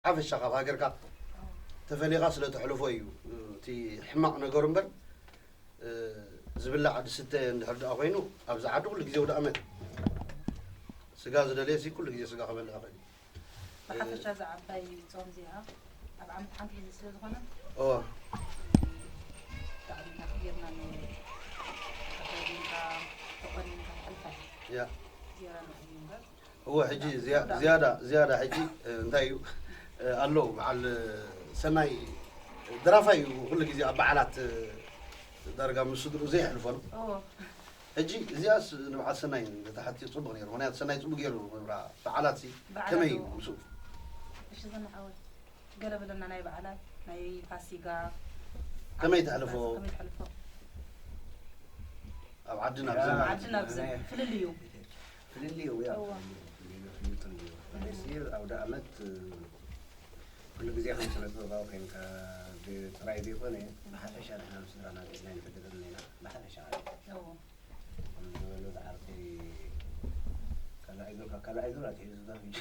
ሓፈሻ ካብ ሃገርካ ተፈሊኻ ስለ ተሕልፎ እዩ እቲ ሕማቕ ነገሩ እምበር፣ ዝብላዕ ዝስተ እንድሕር ደኣ ኮይኑ ኣብዚ ዓዲ ኩሉ ግዜ ወደ ኣመት ስጋ ዝደለየ ሲ ኩሉ ግዜ ስጋ ክበልዕ ይኽእል እዩ። ብሓፈሻ እዛ ዓባይ ጾም እዚኣ ኣብ ዓመት ሓንቲ ግዜ ስለ ዝኾነ እወ ብጣዕሚ ኢና ክጌርና ተኸዲንካ ተቆኒንካ ትሕልፋ እያ ያ ጌራ ንዕዩ እምበር እወ ሕጂ ዝያ- ዝያዳ ዝያዳ ሕጂ እ፣ እንታይ እዩ እ፣ ኣለዉ በዓል እ፣ ሰናይ ድራፋይ እዩ ኩሉ ግዜ ኣብ በዓላት እ፣ ዳርጋ ምስ ስድሩ ዘየሕልፎን እዎ ሕጂ እዚኣስ ንበዓል ሰናይ እንተተሓትዮ ፅቡቅ ነይሩ ምክንያቱ ሰናይ ፅቡቅ ገይሩ ይብራ በዓላት ሲ ከመይ እዩ ምስኡ እሺ ዘናሓወት ገለ በለና ናይ በዓላት ናይ ፋሲጋ ከመይ ተሕልፎ ከመይ ተሕልፎ ኣብ ዓድና ያ፣ ብዘመን ዓድና ብዘ ፍልልዩ ፍልልዩ ያው እዋ። ፍልልዩ ፍልልዩ ጥልዩ መለሲ ኣውደ ኣመት ኩሉ ግዜ ከም ስነ ጥበባዊ ኮይንካ ብ- ጥራይ ዘይኮነ ብሓፈሻ ንሕና ምስ ስድራና ገዝና ንሕግዘን ኢና ብሓፈሻ ማለት እዩ። እዎ ከም ዝበሎ ዝዓርቂ ካልኣይ ዙር ካብ ካልኣይ ዙር ኣትሒዙ ዛፍ እዩ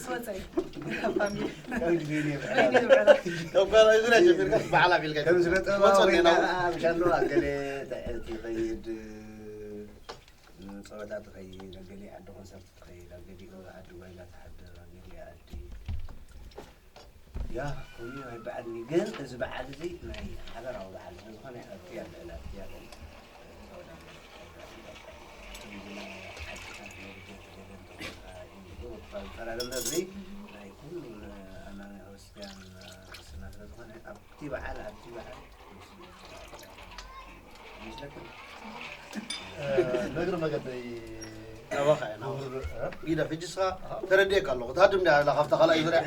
ስወፀ እዩ ፋሚሊ ከም ግዜ በይነ ይብዕላ ካብ ካልኣይ ዙርያ ጀሚርካ በዓል ኣቢልካ ከም ስነ ትመፅእ ጥበባዊ ኔና ምሻሎ ኣገለ ትዕልቲ ይኸይድ ጸወታ ትኸይድ ኣገሊእ ዓዲ ኮንሰርት ትኸይድ ኣገሊኡ ዓዲ ጓይላ ትሓድር ኣገሊኡ ዓዲ ያ ኮይኑ ኣይበዓልኒ ግን እዚ በዓል እዚ ናይ ሓበራዊ በዓል ስለዝኾነ ኣብቲ ኣብ ልዕሊ ኣብቲ ኣብ ልዕሊ ዝፈራረምና እዚ ናይ ኩሉ ኣማኒ ክርስቲያን ስና ስለዝኾነ ኣብቲ በዓል ኣብቲ በዓል ይመስለኩም ንእግሪ መገደይ ናባኻ እየ ናባኻ ክቡር ኢዳ ሕጂ ስኻ ተረዲኤካ ኣለኹ ትሃድም ዳ ኢላ ካብታ ካልኣይ ዙርያ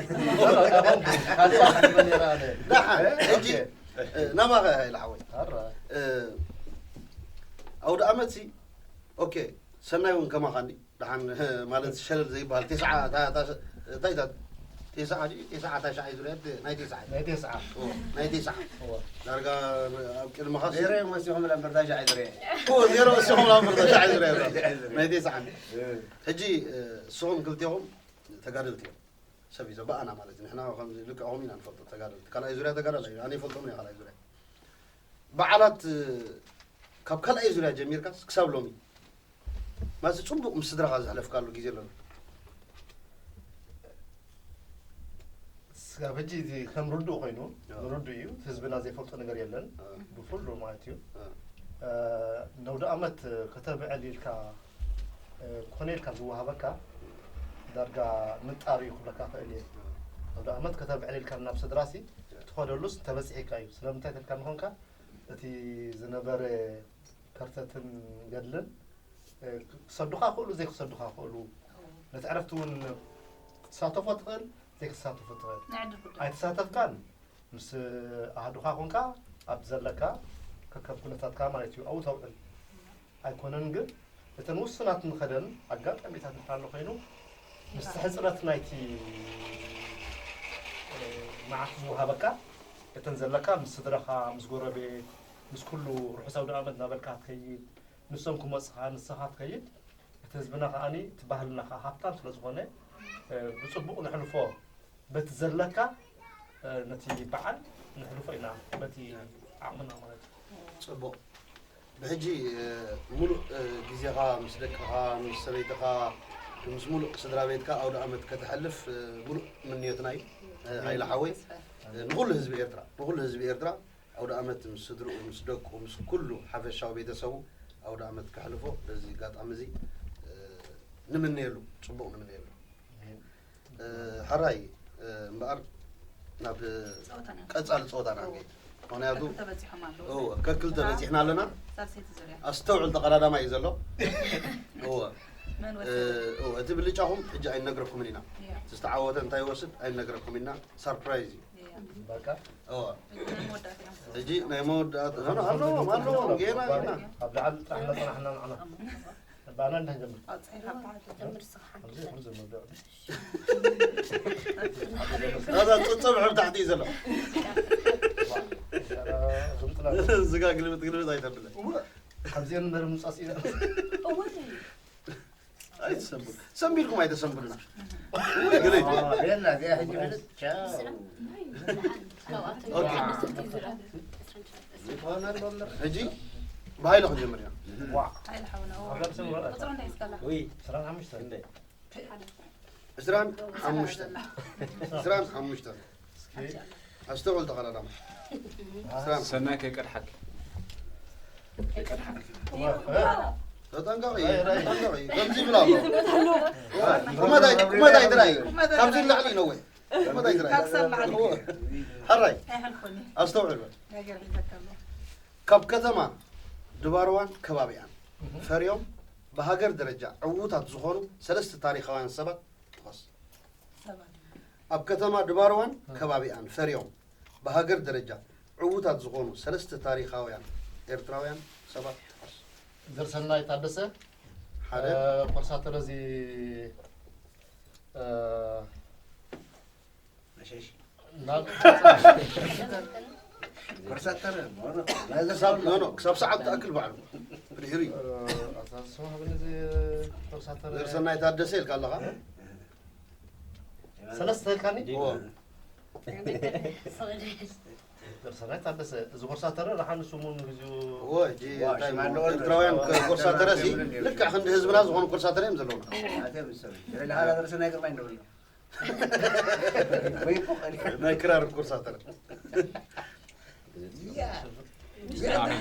ካልእ ዳሓ ሕጂ ናባኻ ኢላ ሓወይ ኣራ ኣውደ ኣመት ሲ ኦኬ ሰናይ እውን ከማኻ እንዲ ደሓን ማለት ሸለል ዘይበሃል ቴስዓ እታ- እታ- እንታይ እታ ቴስዓ ድዩ ቴስዓ ታሽዓ እዩ ዝርአ ናይ ቴስዓ እዩ። ናይ ቴስዓ ኦ፣ ናይ ቴስዓ እወ። ዳርጋ ኣብ ቅድመኻ ሲ- ዜሮ እዮም ወሲኹም እምበር ታሽዓ እዩ ዝርአ ኦ፣ ዜሮ ወሲኹም ናብ ምርታ ሻዕ ዝርአ ናይ ቴስዓ ሕጂ እ፣ ንስኹም ክልቴኹም ተጋደልቲ እዮም ሰብ እዩ ዘባኣና ማለት እዩ ንሕና ከምዚ ልክዕኹም ኢና ንፈልጦ ተጋደልቲ ካልኣይ ዙርያ ተጋዳላይ እዩ ኣነ ይፈልጦም ናይ ካልኣይ ዙርያ በዓላት እ፣ ካብ ካልኣይ ዙርያ ጀሚርካ ክሳብ ሎሚ ማለት ጽቡቕ ምስ ስድራኻ ዝሕለፍካሉ ግዜ ኣሎ ዶ? ስጋብ ሕጂ እዚ ከም ርዱእ ኮይኑ ኣዎ። ንርዱእ እዩ እቲ ህዝብና ዘይፈልጦ ነገር የለን ኣዎ። ብፍሉ ማለት እዩ ኣዎ። እ፣ ነውዲ ኣመት ከተብዕል ኢልካ እ፣ ኮነ ኢልካ ዝወሃበካ ዳርጋ ምጣር እዩ ክብለካ ክእል እየ ነውዲ ኣመት ከተብዕል ኢልካ ናብ ስድራሲ ትኸደሉስ እንተበፂሒካ እዩ ስለምንታይ ተልካ ንኾንካ እቲ ዝነበረ ከርተትን ገድልን ክሰዱኻ ክእሉ ዘይክሰዱኻ ክእሉ ነቲ ዕረፍቲ እውን ክትሳተፎ ትኽእል ዘይክትሳተፎ ትኽእል ናይ ዕድል ጉዳይ ኣይተሳተፍካን ምስ ኣህዱኻ ኮንካ ኣብ ዘለካ ከከብ ኩነታትካ ማለት እዩ ኣብኡ ተውዕል ኣይኮነን ግን እተን ውሱናት ንኸደን ኣጋጣሚታት እንተሎ ኮይኑ ምስ ሕፅረት ናይቲ መዓልቲ ዝወሃበካ እተን ዘለካ ምስ ስድራኻ ምስ ጎረቤት ምስ ኩሉ ርሑስ ኣውደ ኣመት እናበልካ ትኸይድ ንሶም ክመፅኻ ንስኻ ትኸይድ እቲ ህዝብና ከዓኒ እቲ ባህልና ከዓ ሃብታም ስለ ዝኾነ ብፅቡቕ ንሕልፎ በቲ ዘለካ ነቲ በዓል ንሕልፎ ኢና በቲ ዓቕምና ማለት እዩ። ፅቡቕ ብሕጂ ሙሉእ ግዜኻ ምስ ደቅኻ ምስ ሰበይትኻ ምስ ሙሉእ ስድራ ቤትካ ኣውደ ኣመት ከተሕልፍ ሙሉእ ምንዮትና እዩ። ሃይለ ሓወይ ንኩሉ ህዝቢ ኤርትራ ንኩሉ ህዝቢ ኤርትራ ኣውደ ኣመት ምስ ስድርኡ ምስ ደቁ ምስ ኩሉ ሓፈሻዊ ቤተሰቡ ኣውደ ኣመት ከሕልፎ በዚ ኣጋጣሚ እዚ ንምነየሉ ፅቡቕ ንምነየሉ። ሕራይ እምበኣር ናብ ቀፃሊ ፀወታና ንከይድ ምክንያቱ ከክልተ በፂሕና ኣለና ኣስተውዕል ተቐዳዳማይ እዩ ዘሎ እወ መን እ፣ ወሰደ? ኦ፣ እቲ ብልጫኹም ሕጂ ኣይነግረኩምን ኢና። እያ። እቲ ዝተዓወተ እንታይ ይወስድ ኣይነግረኩም ኢና። ሰርፕራይዝ እዩ። እያ። በቃ ኦ፣ ሕጂ ናይ መወዳእታ እዮም። ሕጂ ናይ መወዳእታ ሆኖ ኣለዎም ኣለዎም ጌና ጌና። ኣብ ላዕሊ ጥራሕ እናፀናሕና ንዓና ባና እንዳንጀምር ኣውፅእኻ በዓል። ጀምር ስኻ ሓንቲ ኣብዚ ኩሉ ዘመብልዕ ኣዛ ጽብጽብ ኣብ ታሕቲ እዩ ዘሎ። ዝምጥላ ስጋ ግልብጥ ግልብጥ ኣይተብለ። ካብዚኦም ንበር ምፃስ ኢና እወይ ኣይትሰንብዱ። ሰንቢድኩም ኣይተሰንብዱና። ግለይ። ቤላ እዚኣ ሕጂ ፍልጥ ቻው። ካብኣቶም ኦኬ። ሓደ ስልቲ ዝረአ ሕጂ ብሃይለ ክንጀምር ኢና። ሓይል ሓውና። ቁፅሩ እንታይ ይስቀላ? ስራን ሓሙሽተ ዕስራን ሓሙሽተን። ዕስራን ሓሙሽተን። ኣስተውዕል ተቐዳዳማይ። ዕስራን ሰናይ ከይቀድሓኪ። ተጠንቀቂ፣ ተጠንቀቂ። ከምዚ ይብል ኣሎ። ቁመት ኣይ-፣ ቁመት ኣይትርኣይ። ካብዚ ንላዕሊ ነዊሕ። ቁመት ኣይትርኣይ። ሕራይ፣ ኣይሓልፎኒ። ኣስተውዕል በል። ነገር ሒዘካ ኣሎ። ካብ ከተማ ድባርዋን ከባቢኣን ፈርዮም ብሃገር ደረጃ ዕዉታት ዝኾኑ ሰለስተ ታሪኻውያን ሰባት ጥቐስ። ሰባት። ኣብ ከተማ ድባርዋን ከባቢኣን ፈርዮም ብሃገር ደረጃ ዕዉታት ዝኾኑ ሰለስተ ታሪኻውያን ኤርትራውያን ሰባት ጥቐስ። ዘርሰናይ ታደሰ ሓደ። ኮርሳተረዚ መሸሽ ናብ ኮርሳተረ ሆኖ ክሳብ፣ ኖ፣ ኖ፣ ክሳብ ሰዓት ትኣክል ባዕሉ ብድሕሪ እዩ። ኣሳስማ ብነዚ ኮርሳተረ ዘርሰናይ ታደሰ ኢልካ ኣለኻ? ሰለስተ ኢልካኒ እዎ። ዘርሰናይ ታደሰ እዚ ኮርሳተረ ረሓን ስሙን ግዜኡ እዎ፣ ሕጂ እንታይ እሞ፣ ኤርትራውያን ኮርሳተረ ሲ ልክዕ ክንዲ ህዝብና ዝኾኑ ኮርሳተረ እዮም ዘለውና። ኣተ ብሰብ ለለሃላ ደርሰ ናይ ግርማይ እንደብሎ ወይ እኮ ቀሊ ናይ ክራር ኮርሳተረ። ያ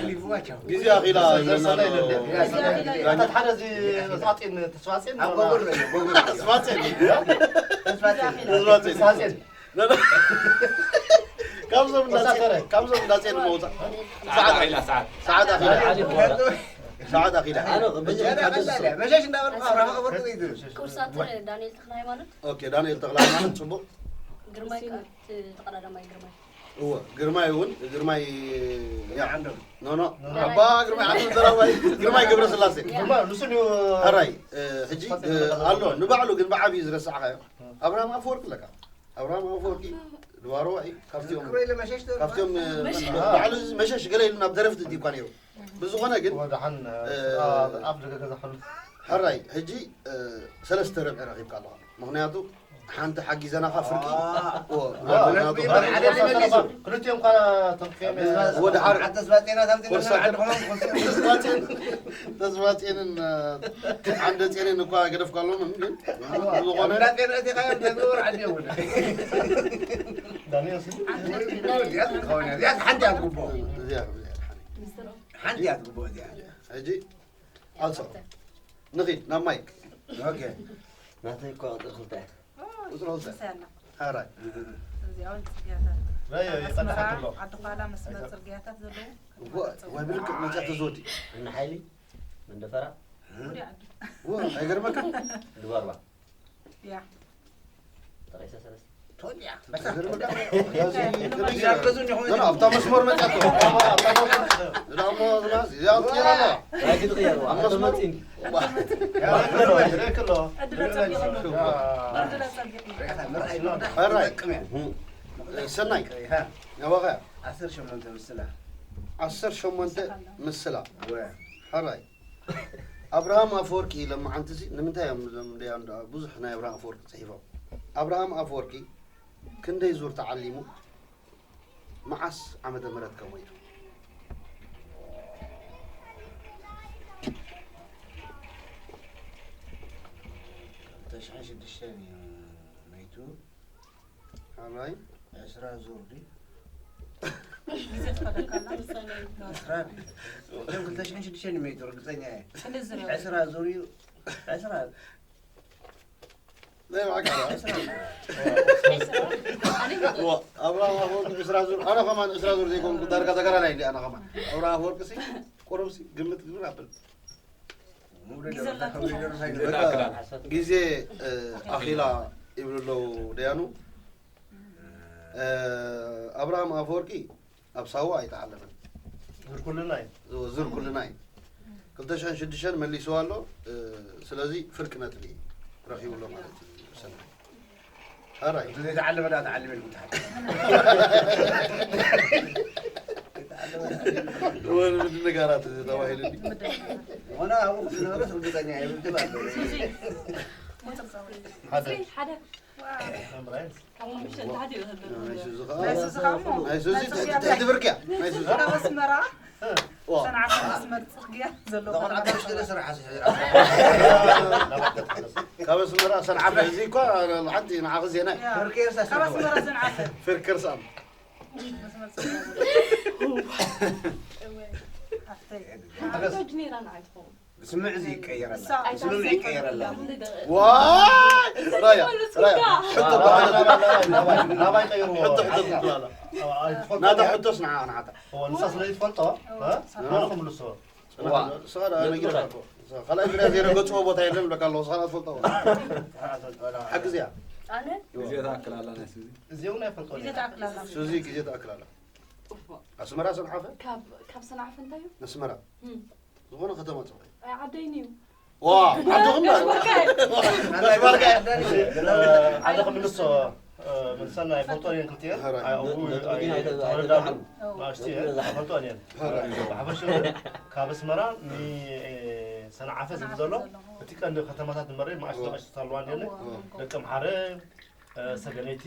ሊቡዋቸው ግዜ ኣኺላ ዘርሰናይ ለለ ኣታት ሓደ እዚ ሳጤን ተስፋጼን ኣብ ጎጎር ነው ጎጎር ተስፋጼን ተስፋቸው ተስፋጼን ሳጼን ካብዞም እንዳጼን፣ ካብዞም እንዳጼን መውፃእ ሰዓት ኣኺላ፣ ሰዓት። ሰዓት ኣኺላ። ዓሊ ይበሃል። ሰዓት ኣኺላ። ኣነ መጀመርያ ሓደስ መሸሽ እንዳበልኩ ኣራኸ ወርቅ ዘይትብል ኮርሳተር ዳንኤል ተክለ ሃይማኖት ኦኬ፣ ዳንኤል ተኽለ ሃይማኖት ጽቡቕ። ግርማይ ከ እቲ ተቐዳዳማይ ግርማይ እወ፣ ግርማይ እውን፣ ግርማይ ያ ዓንዶም ኖ ኖ ኣባ ግርማይ ዓንዶም ተራዋይ ግርማይ ገብረስላሴ ድማ ንሱ ድዩ ሕራይ እ፣ ሕጂ እ፣ ኣሎ ንባዕሉ ግን ብዓብዩ ዝረሳዕካዮ ኣብርሃም ኣፈወርቂ ኣለካ። ኣብርሃም ኣፈወርቂ ድባርዋ እዩ ካብዚኦም ዝክሮ ኢለ መሸሽ ካብዚኦም እ፣ ባዕሉ እዚ መሸሽ ገለ ኢሉ ናብ ደረፍቲ እንዲ እኳ ነይሩ። ብዝኾነ ግን ወደሓን እ፣ ኣብ ደገ ገዛ ሓሉ ሕራይ ሕጂ እ፣ ሰለስተ ርብዒ ረኺብካ ኣለኻ። ምኽንያቱ ሓንቲ ሓጊዘናኻ ፍርቂ ኦ፣ ምኽንያቱ ክልቲኦም ኳ ተንክዮም ወደ ሓር ተስፋ ጤና ሳምቲ ወሳኝ ዓድኹም ተስፋጼን ተስፋጼንን እ፣ ዓንደ ጼንን እኳ ገደፍካሎም ግን ዝኾነ እንዳ ጤና እቲኻ እዮም ተዝወር ዓዲ እውን ዳንኤል እዚኣ ትኸውን እያ። እዚኣ ሓንቲ እያ ትግብኦ እዚኣ እዚኣ ሓንቲ ሓንቲ እያ ትግብኦ እዚኣ ሕጂ ኣልሶ ንኺድ ናብ ማይክ ኦኬ ናተይ እኮ ቁፅሪ ክልተ እያ። ቁፅሪ ክልተ ምሳና ሓራይ እዚኣ እውን ፅርግያታት ራይ ኣስመራ ይቐንሓት ኣሎ ዓዲ ኳላ መስመር ፅርግያታት ዘለዉ ወይ ብልክዕ መፅያ ተዝወዲ እነ ሓይሊ መንደፈራ ወዲ ዓዲ ወ ኣይገርመካ ድባርባ ያ ጠቂሰ ሰለስተ ቶልያ ኣይገርመካ ያዚ ከመይ ይገርም ኣብታ መስመር መፅያ ናይ ግዲ ቅየርዋ ኣቶ መፂን ይረክሎ ዕድለ ፀቢቑ ኣሎ ዕድለ ፀቢቑ ሕራይ ሰናይ ናባኸ ዓሰርተ ሸሞንተ ምስላ ዓሰርተ ሸሞንተ ምስላ ሕራይ ኣብርሃም ኣፈወርቂ ለማዓንቲ ሲ ንምንታይ እዮም እዞም ደያ እንዳ ብዙሕ ናይ ኣብርሃም ኣፈወርቂ ፅሒፎም ኣብርሃም ኣፈወርቂ ክንደይ ዙር ተዓሊሙ መዓስ ዓመተ ምህረት ከ ሞይቱ ክልተ ሽሕን ሽዱሽተን እዩ መይቱ ኣራይ ዕስራ ዙር ድዩ ግዜ ትኸደካ ኣላ ዕስራ ድዩ እቶም ክልተ ሽሕን ሽዱሽተን እዩ መይቱ ርግፀኛ እየ ክንዲ ዝርዮ ዕስራ ዙር እዩ ዕስራ ናይ ብሓቂ ኣብርሃም ኣፈወርቂ ዕስራ ዙር ኣነ ከማን ዕስራ ዙር ዘይኮንኩ ዳርጋ ተጋዳላይ እንዲ ኣነ ከማን ኣብርሃም ኣፈወርቂ ሲ ቁሩብ ሲ ግምት ግብር ኣብል ግዜ ኣለካ። ግዜ ኣኺላ ይብሉ ኣለዉ ደያኑ። ኣብርሃም ኣፈወርቂ ኣብ ሳዋ ኣይተዓለመን። ዝርኩልና እዩ። ዝውዝር ኩልና እዩ። ክልተ ሽሕን ሽዱሽተን መሊስዋ ኣሎ። ስለዚ ፍርቂ ነጥቢ ረኺቡ ኣሎ ማለት እዩ። ሰናይ። ሕራይ። ዘይተዓለመ ዳ ተዓለመ ኢልኩም ትሓት ወን ምድንጋራት ተባሂሉ። ወላ ኣብኡ ዝነበረስ ርግፀኛ እየ ምድብ ኣሎ። ሱዚ ሓደ ሓደ መምራይስ ካብ ሓሙሽተ ንታሕቲ እዩ ዘሎ። ናይ ሱዚ ናይ ሱዚ ከዓ ከዓ እሞ ናይ ሱዚ ትሕቲ ትሕቲ ብርኪያ ናይ ሱዚ ካብ ኣስመራ ዋ ሰንዓፈ መስመር ፅርግያ ዘሎ ዝኾነ ከተማ ዓበሽ ገለ ስራሕ ኣስሒራ ካብ ኣስመራ ሰንዓፈ እዚ እኳ ሓንቲ ንዓኺ ዜና እዩ። ያ። ፍርቂ እርሳስ ካብ ኣስመራ ሰንዓፈ ፍርቂ ርሳም መስመር ፅርግያ ዘሎ። ኣፍተይ ሓፈጅ ነይራ ንዓይ ትኸውን። ስምዕ እዚ ይቀየረላ እሳ ስምምዕ ይቀየረላ ዋይ ራያ ራያ ሕቶ ናባይ ቀይርዎ ሕቶ ሕቶ ትብላላ ኣይትፈልጦ ናታ ሕቶስ ንዓ ንዓታ ንሳ ስለ ይትፈልጦ ንዓኹም ልስዎ ስኻ ነጊረካ እኮ ካልኣይ ግዳ ዘይረገፅዎ ቦታ የለን ብለካ ኣለዎ ስኻ ትፈልጦ ሓግዝያ ኣነ ግዜ ተኣክል ኣላ ናይ ሱዚ እዚኦም ናይ ፈልጦ ግዜ ተኣክላላ ሱዚ ግዜ ተኣክላላ ኣስመራ ሰንዓፈ ካብ ካብ ሰንዓፈ እንታይ እዩ? ኣስመራ እም፣ ዝኾነ ከተማ ፅባይ ኣይ ዓደይን እዩ። ዋ ዓድኹም ጋሽ በርካይ ሽባርካ ዓደ ክምልሶ ምልሰና ኣይፈልጦ እየን ክልቲኤን ሕራይ። ኣብኡ ነጥቢ ግን ኣይተ- ተወለዳሉ ኣይተጣዕሙ። ንኣሽቱ እየን ኣይፈልጦ እየን ብሓፈሽ ካብ ኣስመራ ንሰንዓፈ ዝብል ዘሎ እቲ ቀንዲ ከተማታት ንመርእ ንኣሽቱ ንኣሽቱ ኣለዋ እንዲአለ ደቂ ኣምሓረ ሰገነይቲ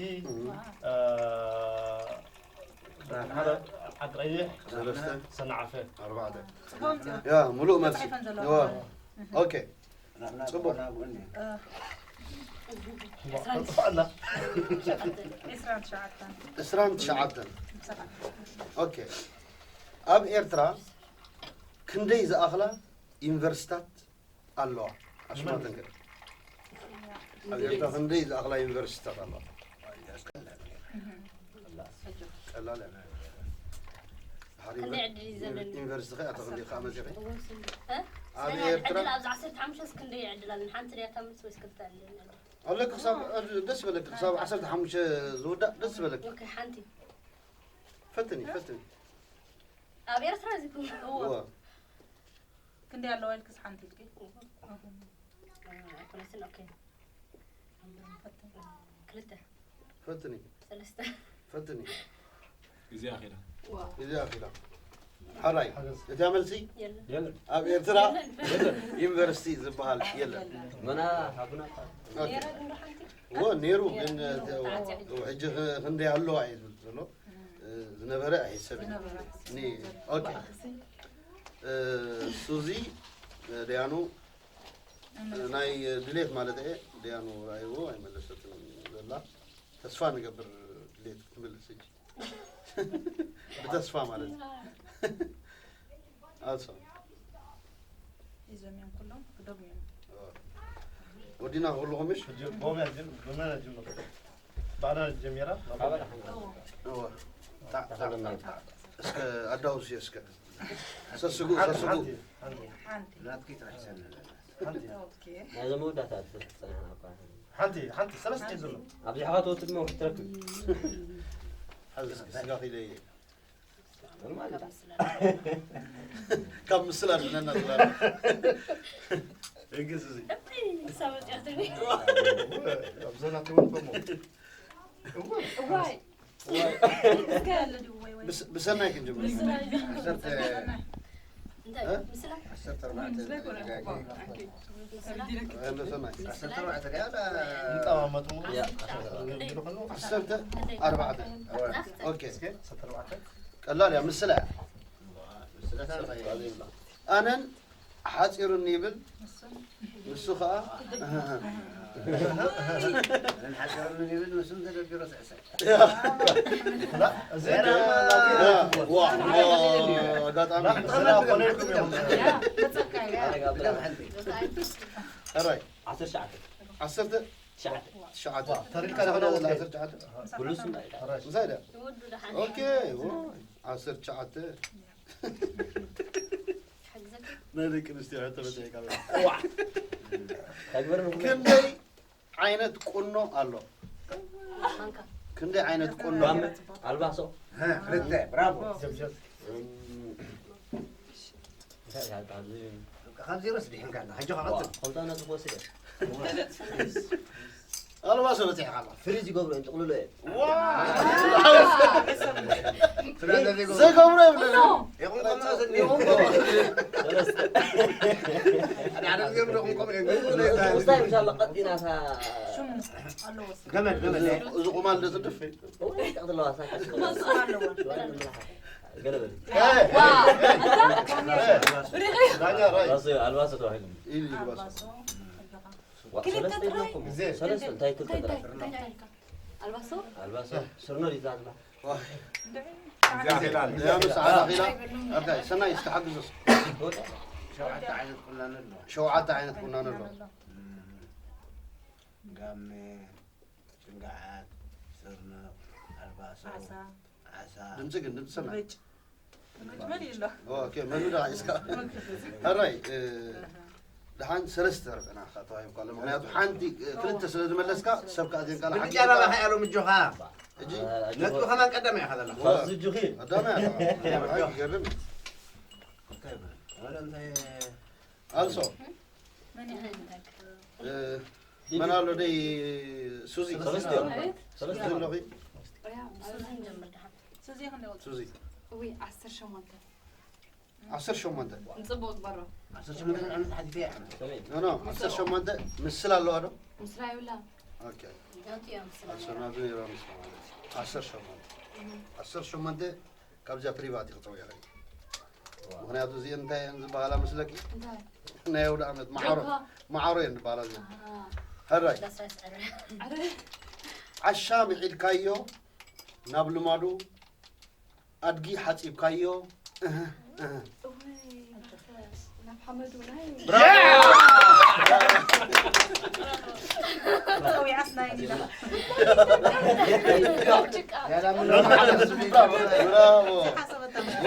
ዓዲ ቀይሕ ሰለስተ ሰንዓፈ ኣርባዕተ ፅቡቅ ያ ሙሉእ መልሲ ተፃሒፈን ዘለዋ ዋ ኦኬ ፅቡቅ ጥፋእና ዒስራን ትሽዓተን ዕስራን ትሽዓተን ኦኬ ኣብ ኤርትራ ክንደይ ዝኣኽላ ዩኒቨርሲታት ኣለዋ ኣሽማተን ከ ኣብ ኤርትራ ክንደይ ዝኣኽላ ዩኒቨርሲታት ኣለዋ ቀላል እያ። ሓደ ክንደይ ዕድል እዩ ዘለኒ? ዩኒቨርሲቲ ከ ኣቶ ክንደይ ከዓ መፂኺ እ? ኣብ ስለዚ ኤርትራ ዕድል ኣብዚ ዓሰርተ ሓሙሽተ ክንደይ ዕድል ኣለኒ ሓንቲ ድያ ታምስ ወይስ ክልተ ኣለኒ ኣለክ ክሳብ ደስ በለክ ክሳብ ዓሰርተ ሓሙሽተ ዝውዳእ ደስ በለክ ኦኬ ሓንቲ ፈትኒ ፈትኒ ኣብ ኤርትራ እዚ ኩሉ እወ ክንደይ ኣለዋ ኢልክስ ሓንቲ ኢልኪ ኣይኮነትን ኦኬ ክልተ ፈትኒ ሰለስተ ፈትኒ ግዜ ኣኺላ እዚ ኣኺላ ሓራይ እዚኣ መልሲ የለን የለን ኣብ ኤርትራ ዩኒቨርሲቲ ዝበሃል የለን መና ሃቡና ነይራ ግን ዶ ሓንቲ እዎ ነይሩ ግን ሕጂ ክንደይ ኣለዋ እዩ ዝብል ዘሎ ዝነበረ ኣይሕሰብን ኒ ኦኬ ሱዚ ደያኑ ናይ ድሌት ማለት እየ ደያኑ ረኣይዎ ኣይመለሰትን ዘላ ተስፋ ንገብር ድሌት ክትምልስ ሕጂ ብተስፋ ማለት እዩ ኣልሶ ሒዞም እዮም ኩሎም ክደግሙ እዮም ወዲና ኩልኹም ምሽ ሕጂ ቦምያ ጅም ብመና ጅምር ባዕላ ጀሚራ እወ። ጣዕ፣ ጣዕ፣ ጣዕ፣ ጣዕ። እስከ ኣዳውስ እስከ ሰስጉ ሰስጉ ሓንቲ ናትኪ ጥራሕ ይሰምዕ ኦኬ ናይዞም መወዳእታ ትፅናሕና እኳ ሓንቲ ሓንቲ ሰለስተ እዩ ዘሎ ኣብዚሕኻ ትወፅእ ድማ ውሕድ ትረክብ ሓዚ እስኪ ስጋ ኺለ እየ ኖርማል እዩ። ካብ ምስላ ድነና ዝላ እግዝ እዚ ሳመፅያትኒ ኣብዘና ትውን ከሞ እዋይ እስከ ያለ ድወይ ወይ ብስ- ብሰናይ ክንጀምር ምስላ እዩ ዓሰርተ እንታይ ምስላ ዓሰርተ ኣርባዕተ ምስላ እንደ ሰናይ ዓሰርተ ኣርባዕተ ድያ ይጠማመጡ ያ ዓሰርተ ኣርባዕተ ኦኬ ዓሰርተ ኣርባዕተ ቀላል እያ ምስላ እያ ስለታ ኣነን ሓፂሩኒ ይብል ንሱ ከዓ ሓፂሩኒ ይብል ንሱም ተደቢሮ ስዕሰዕ እዚ ዋ ኣጋጣሚ ምስላ ኮነ ኢልኩም እዮም መፀካ እዩ ገም ሓንቲ ሕራይ ዓሰርተ ትሽዓተ ዓሰርተ ትሽዓተ ትሽዓተ ተሪካ ዓሰርተ ለኸነ ትሽዓተ ኩሉ ስም እንታይ ዳ ይወዱ ደሓን ኦኬ ዓሰርተ ትሽዓተ ሓግዘካ ናይ ደቂ ኣንስትዮ ሕቶ በፂሕካ። ክንደይ ዓይነት ቁኖ ኣሎ? ክንደይ ዓይነት ቁኖ? ኣልባሶ። ክልተ። ብራቮ። እም፣ እንታይ እያ እታ ኣብዚ? ካብ ዜሮ ስዲሕንካ ኣላ። ሕጂ ከቐጽል። ከምታ ነጥብ ወስደ። ኣልባሶ በፂሕካ ኣሎ። ፍሪዝ ይገብሮ እዮም ጥቕልሎ እዮም። ዘይገብሮ የብለን። ሓደ ሓደ ጊዜ ንደኹም ከምኡ እዮም። ግን ምስታይ ምሻሎ ቀጢና እታ ገመድ ገመድ። እዚ ቁማል ዶ ትድፍ? ወይ ቀጥለዋ ሳካ። ገለ በል። ዋ፣ ዳኛ ራይ። ኣልባሶ፣ ኣልባሶ ተባሂሉ። ኢሉ ይልባሶ። ዋ፣ ሰለስተ ኢልኩም። ሰለስተ እንታይ ክልተ ጥራሕ? ኣልባሶ ኣልባሶ ስርኖ ዲዛ ዝብላ። እዚኣ ኺላ ኣለ። ያምስ ዓላ ኺላ። ኣርካይ ሰናይ እስኪ ሓግዞስ። ሸውዓተ ዓይነት ቁናኖ ኣሎ። ሸውዓተ ዓይነት ቁናኖ ኣሎ። ጋመ፣ ጭንጋዓት፣ ስርኖ፣ ኣልባሶ፣ ዓሳ። ዓሳ። ድምፂ ግን ድምፂ ሰናይ። ምጭ መን ይሎ ኦኬ መኑ ደኣ ሒዝካ። ሕራይ እ፣ ደሓን ሰለስተ ርብዕና ተዋሂብካ ኣሎ። ምክንያቱ ሓንቲ እ፣ ክልተ ስለ ዝመለስካ ሰብ ከኣ ዜንካላ ሓንቲ ብልጫ ናባኻ ያሉ ምጆኻ። ሕጂ ነጥቢ ከማን ቀዳማይ ኢኻ ዘለኻ። ዋ፣ ዝጁኺ ቀዳማይ ኣለኻ። ኣይ ይገርም። እንታይ ይበል? ወላ እንታይ ኣልሶ መን ይኸንደክ እ፣ መን ኣሎ ደይ ሱዚ? ሰለስተ እዮም። ሰለስተ ሱዚ ኣለኺ? ሱዚ ንጀምር ደሓን ሱዚ ክንደይ ወልዱ ሱዚ እውይ ዓሰርተ ሸሞንተ ዓሰርተ ሸሞንተ ንፅቡቅ ግበሮ ዓሰርተ ሸሞንተ ዓመት ሓቲተ እያ። ከመይ? ኖ ኖ ዓሰርተ ሸሞንተ ምስላ ኣለዋ ዶ? ምስላ የብላ ኦኬ ገምቲ እዮም ምስላ ዓሰርተ ናቱ ነይራ ምስላ ማለት እዩ። ዓሰርተ ሸሞንተ ዓሰርተ ሸሞንተ ካብዚኣ ፕሪቫት ክፀውያ ምክንያቱ እዚአን እንታይ እየን ዝበሃላ መስለኪ? እንታይ ናይ ኣውደ ዓመት መዓሮ ጆካ መዓሮ እየን ዝበሃላ እዚአን። ኣሃ ሕራይ ዳስራይ ስዕረ ዓሻ ምዒድካዮ ናብ ልማዱ ኣድጊ ሓፂብካዮ እህ፣ እህ። እውይ ናብ ሓመዱ ናይ ብራቮ! ፀዊዓት ናይ ኒዳ ጭቃ ብራቮ! ብራቮ!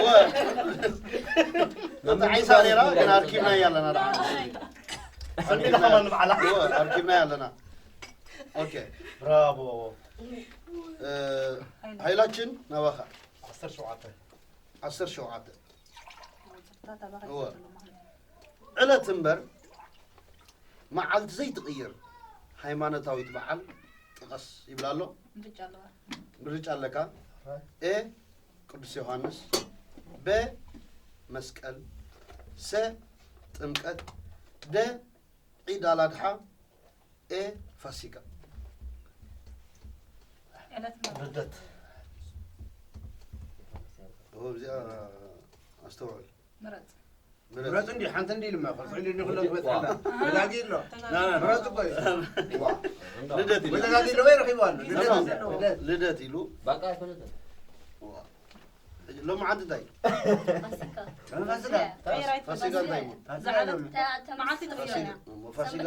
ወ- ነታ ዓይሳ ነይራ ግን ኣርኪብናያ ኣለና ደሓን። ሰሚዕና ከማን ንባዕላ። ወ- ኣርኪብናያ ኣለና። ኦኬ ብራቮ። እ፣ ሃይላችን ናባኻ ዓሰርተ ሸውዓተ ዓሰርተ ሸውዓተ እወ። ዕለት እምበር መዓልቲ ዘይትቕይር ሃይማኖታዊት በዓል ጥቀስ ይብል ኣሎ። ምርጫ ኣለዋ ምርጫ ኣለካ። ኤ ቅዱስ ዮሃንስ፣ በ መስቀል፣ ሰ ጥምቀት፣ ደ ዒድ ኣላድሓ፣ ኤ ፋሲካ። ዕለት ልደት እዚኣ ኣስተውዕል። ምረፅ ምረጥ። ምረፅ እንዲ ሓንቲ እንዲ ኢልማ ክልተ ኢሉ እንዲ ኩሎም ክበፅሓና ተጋጊ ኣሎ። ምረፅ እኮ እዩ። ልደት ኢሉ። ተጋጊ ኣሎ ወይ ረኺቡ ኣሎ። ልደት ኣሎ። ልደት። ልደት ኢሉ። ባቃ ኣይኮነትን። ሎሚ ዓዲ እንታይ እዩ? ፋሲካ ፋሲካ። ፋሲካ እንታይ እዩ? ፋሲካ። መዓልቲ ተቐይራ ፋሲካ